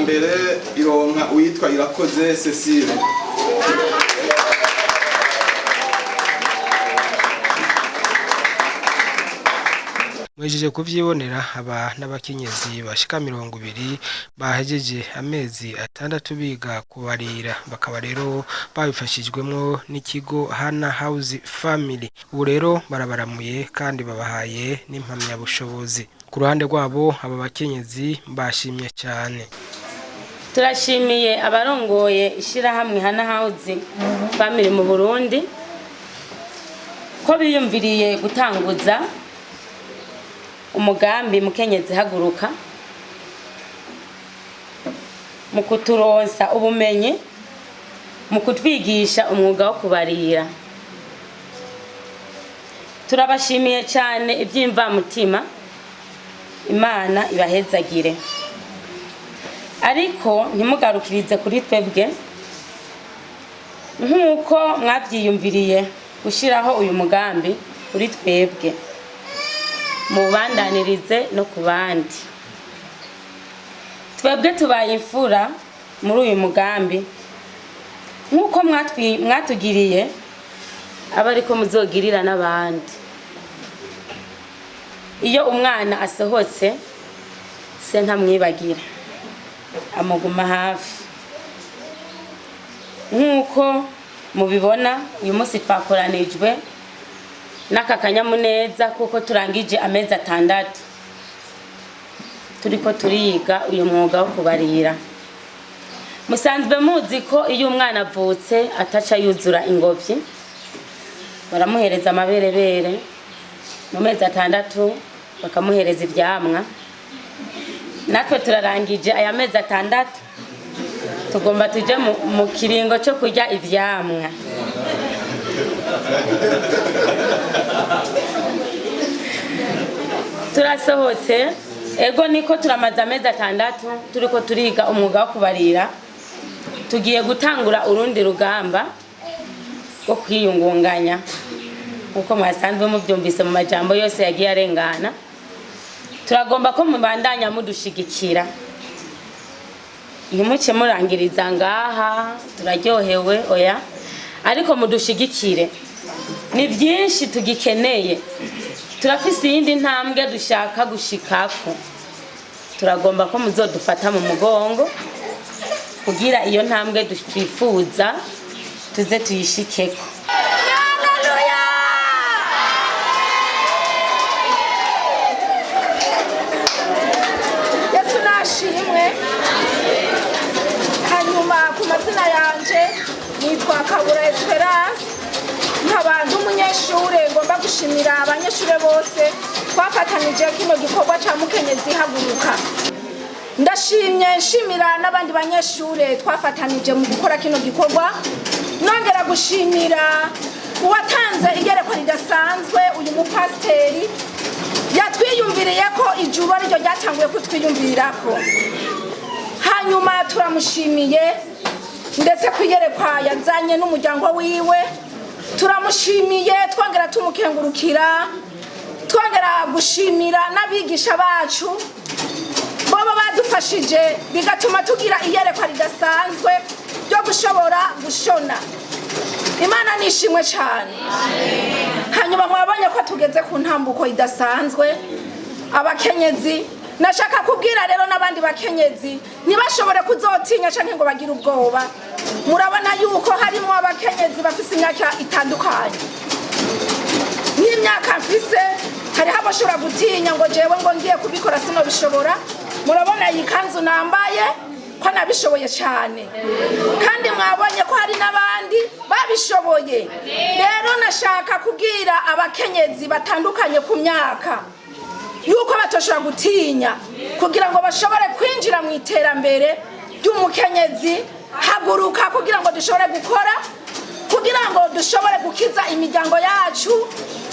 mbere ironka uwitwa Irakoze Cecile. Mwejeje kuvyibonera, aba n'abakenyezi bashika 20 bahejeje amezi 6 biga kubarira, bakaba rero babifashijwemwo n'ikigo Hana House Family. Ubu rero barabaramuye kandi babahaye n'impamyabushobozi. Ku ruhande rwabo, aba bakenyezi bashimye cyane. Turashimiye abarongoye ishyirahamwe Hana House Family mu Burundi ko biyumviriye gutanguza umugambi Mukenyezi Haguruka mu kuturonsa ubumenyi, mu kutwigisha umwuga wo kubarira. Turabashimiye cyane iby'imvamutima, Imana ibahezagire. Ariko ntimugarukirize kuri twebwe, nk'uko mwabyiyumviriye gushyiraho uyu mugambi kuri twebwe, mubandanirize no ku bandi. Twebwe tubaye imfura muri uyu mugambi, nk'uko mwatugiriye, aba ariko muzogirira n'abandi. Iyo umwana asohotse, se ntamwibagira, amuguma hafi. Nk'uko mubibona, uyu munsi twakoranijwe n'aka kanyamuneza kuko turangije amezi 6 turiko turiga uyu mwuga wo kubarira. Musanzwe muzi ko iyo umwana avutse ataca yuzura ingobyi, baramuhereza amaberebere, mu mezi 6 bakamuhereza ivyamwa. Natwe turarangije aya mezi 6, tugomba tuje mu kiringo cyo kurya ivyamwa. Turasohotse, ego niko turamaze amezi 6 turiko turiga umwuga wo kubarira. Tugiye gutangura urundi rugamba rwo kwiyungunganya, nkuko mwasanzwe mubyumvise mu majambo yose yagiye arengana. Turagomba ko mubandanya mudushigikira, ntimuce murangiriza ngaha turaryohewe, oya, ariko mudushigikire. Ni byinshi tugikeneye, turafise iyindi ntambwe dushaka gushikako. Turagomba ko muzodufata mu mugongo kugira iyo ntambwe twifuza tuze tuyishikeko. Haleluya! Yesu nashimwe. Hanyuma ku mazina yanje nitwa Kabura Esperance, nkaba ndi umunyeshure. Ngomba gushimira abanyeshure bose twafatanije kino gikorwa ca Mukenyezi Haguruka. Ndashimye, nshimira n'abandi banyeshure twafatanije mu gukora kino gikorwa. Nongera gushimira uwatanze igerekwa ridasanzwe, uyu mupasiteri yatwiyumviriye ko ijuru ariryo ryatanguye kutwiyumvirirako. Hanyuma turamushimiye, ndetse kwiyerekwa yazanye n'umuryango wiwe turamushimiye, twongera tumukengurukira, twongera gushimira n'abigisha bacu bobo badufashije bigatuma tugira iyerekwa ridasanzwe ryo gushobora gushona. Imana nishimwe cyane. Hanyuma mwabonye ko tugeze ku ntambuko idasanzwe, abakenyezi. Nashaka kubwira rero n'abandi bakenyezi ntibashobore kuzotinya canke ngo bagire ubwoba. Murabona yuko harimo abakenyezi bafise imyaka itandukanye nk'imyaka mfise. Hariho abashobora gutinya ngo jewe ngo ngiye kubikora sinobishobora. Murabona iyi kanzu nambaye ko nabishoboye cyane, kandi mwabonye ko hari n'abandi babishoboye. Rero nashaka kubwira abakenyezi batandukanye ku myaka yuko batoshobora gutinya kugira ngo bashobore kwinjira mu iterambere ry'Umukenyezi Haguruka, kugira ngo dushobore gukora, kugira ngo dushobore gukiza imiryango yacu,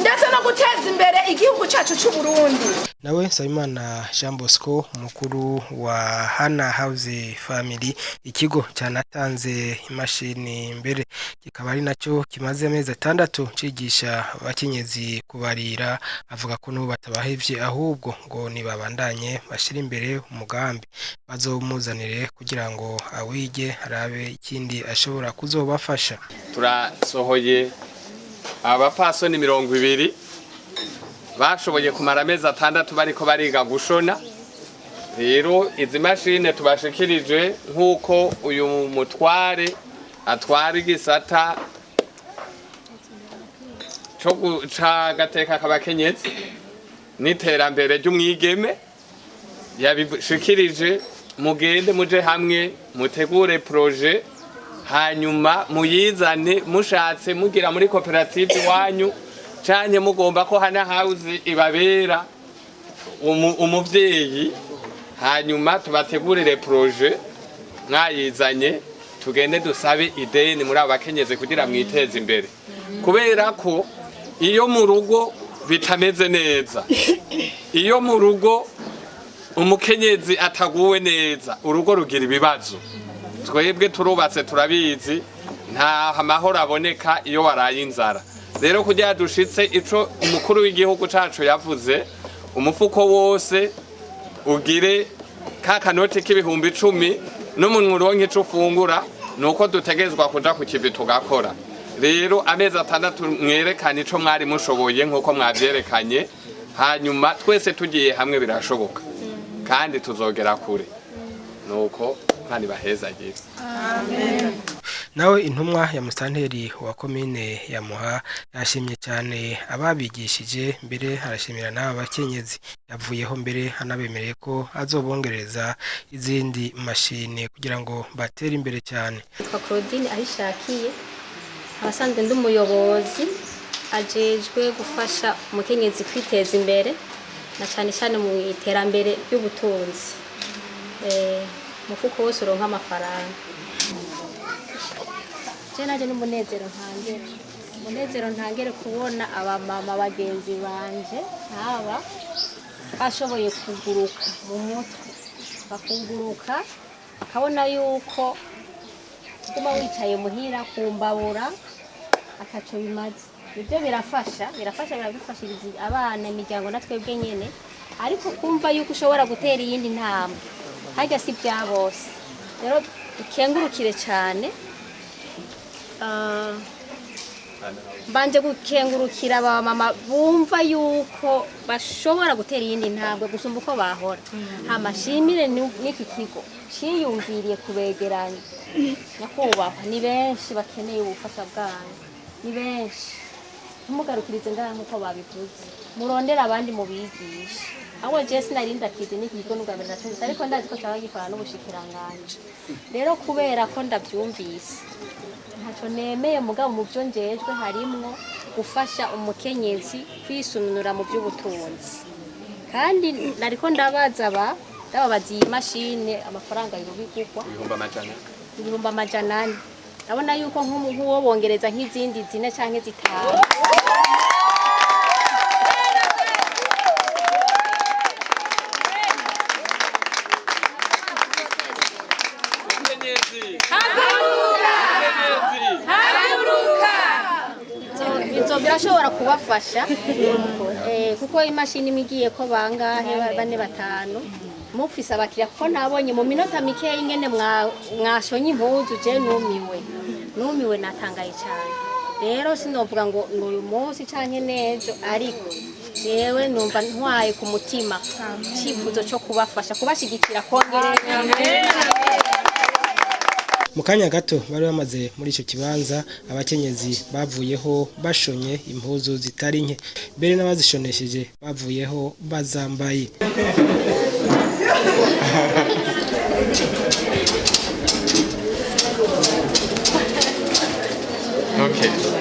ndetse no guteza imbere igihugu cyacu cy'u Burundi. Nawe Nsabimana Jean Bosco, umukuru wa Hana House Family, ikigo cyanatanze imashini mbere kikaba ari nacyo kimaze amezi 6 cigisha abakenyezi kubarira, avuga ko n'ubu batabahevye, ahubwo ngo nibabandanye bashira imbere umugambi bazomuzanire kugira ngo awige arabe ikindi ashobora kuzobafasha. Turasohoye abapfasoni 20 bashoboye kumara amezi 6 bariko bariga gushona. Rero izi mashine tubashikirije, nk'uko uyu mutware atwara igisata co guca agateka k'abakenyezi n'iterambere ry'umwigeme yabishikirije, mugende muje hamwe mutegure projet, hanyuma muyizane, mushatse mugira muri koperative iwanyu canke mugomba ko Hana House ibabera umuvyeyi, hanyuma tubategurire projet, mwayizanye tugende dusabe ideni muri abo bakenyezi kugira mwiteze imbere, kubera ko iyo mu rugo bitameze neza, iyo mu rugo umukenyezi ataguwe neza, urugo rugira ibibazo. Twebwe turubatse turabizi, nta amahoro aboneka iyo waraye inzara. Rero kugira dushitse ico umukuru w'igihugu cacu yavuze, umufuko wose ugire ka kanoti k'10,000 n'umunwa uronke ico ufungura, nuko dutegerezwa kuja ku kivi tugakora. Rero amezi 6 mwerekane ico mwari mushoboye nk'uko mwavyerekanye, hanyuma twese tugiye hamwe birashoboka kandi tuzogera kure. Nuko kandi bahezagire. Nawe intumwa ya musitanteri wa komine ya Muha yashimye cyane ababigishije, mbere arashimira n'aba bakenyezi yavuyeho, mbere anabemereye ko azobongereza izindi mashini kugira ngo batere imbere cyane. Nitwa Claudine Ahishakiye, abasanzwe ndi umuyobozi ajejwe gufasha umukenyezi kwiteza imbere na cyane cyane mu iterambere ry'ubutunzi. Umufuko wose uronka amafaranga. Je naje n'umunezero ntangere, umunezero ntangere kubona abamama bagenzi banje nk'aba bashoboye kuguruka mu mutwe, bakuguruka bakabona yuko kuguma wicaye muhira kumbabura ataco bimaze. Ibyo birafasha, birafashiriza abana, imiryango na twebwe nyene, ariko kumva yuko ushobora gutera iyindi ntambwe harya si bya bose. Rero dukengurukire cyane, mbanje gukengurukira abamama bumva yuko bashobora gutera iyindi ntambwe gusumba uko bahora. Hama shimire n'iki kigo ciyumviriye kubegeranya. Nyakubahwa, ni benshi bakeneye ubufasha bwanyu, ni benshi. Ntimugarukirize ngaha nk'uko babivuze, murondere abandi mubigishe. Ahubwo je sinari ndakizi n'iki kigo n'ubwa mbere nacumvise, ariko ndazi ko caba gikorana n'ubushikiranganji. Rero kubera ko ndavyumvise, ntaco nemeye, mugabo mu vyo njejwe harimwo gufasha umukenyezi kwisununura mu vy'ubutunzi. Kandi nariko ndabaza ndababaza iyi mashine amafaranga yobigurwa 400,000. Ndabona yuko nk'uwo bongereza nk'izindi 4 canke 5. Izo birashobora kubafasha, kuko imashini imwe igiye ko bangahe, 4 5 mufise abakiriya, kuko nabonye mu minota mikeya ingene mwashonye impuzu, je numiwe natangaye cyane. Rero sinovuga ngo ni uyu munsi canke n'ejo, ariko jewe numva ntwaye ku mutima icyifuzo cyo kubafasha, kubashigikira, kongerera. Mu kanya gato bari bamaze muri ico kibanza, abakenyezi bavuyeho bashonye impuzu zitari nke, mbere n'abazishonesheje bavuyeho bazambaye. Okay.